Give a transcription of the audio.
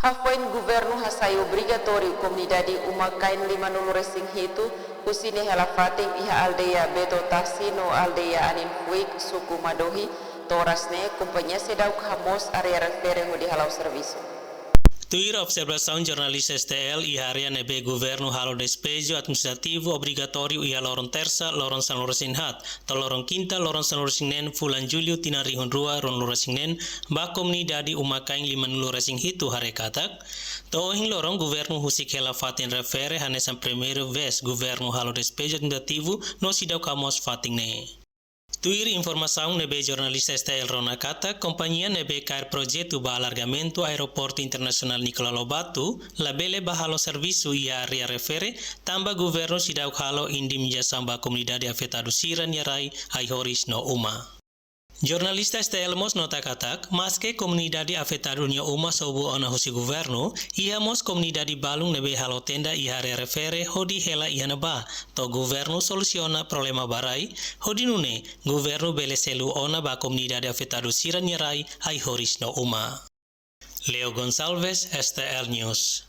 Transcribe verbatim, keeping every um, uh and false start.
Hafoin governu hasai obrigatóriu komunidade uma-kain lima-nulu resin hitu husi nia hela-fatin iha aldeia Beto Tasi no aldeia Anin Fuik, suku Madohi, to'o oras ne'e, kompañia seidauk hamoos área refere hodi hala'o servisu. Tuir observasaun jornalista S T L iha área ne'ebé governu halo despeju administrativu obrigatóriu iha loron Tersa, loron sanulu resin haat, to'o loron Kinta, loron sanulu resin neen, fulan Jullu, tinan rihun rua ruanulu resin neen, ba komunidade uma-kain lima-nulu resin hitu, haree katak, to'o ohin loron governu husik hela fatin refere, hanesan primeiru vez governu halo despeju administrativu no seidauk hamoos fatin ne'e. Tuir informasaun ne'ebé jornalista S T L rona katak, kompañia ne'ebé kaer projetu ba alargamentu Aeroportu Internasionál Nicolau Lobato labele bá halo servisu iha área refere, tanba governu seidauk halo indemnizasaun ba komunidade afetadu sira-nia rai, ai-horis no uma. Jornalista S T L mós nota katak, maske komunidade afetadu nia uma sobu ona husi governu, iha mós komunidade balun ne'ebé halo tenda iha área refere hodi hela iha ne'ebá, to'o governu solusiona problema ba rai, hodi nune'e governu bele selu ona ba komunidade afetadu sira-nia rai, ai-horis no uma. Leo Gonçalves, S T L News.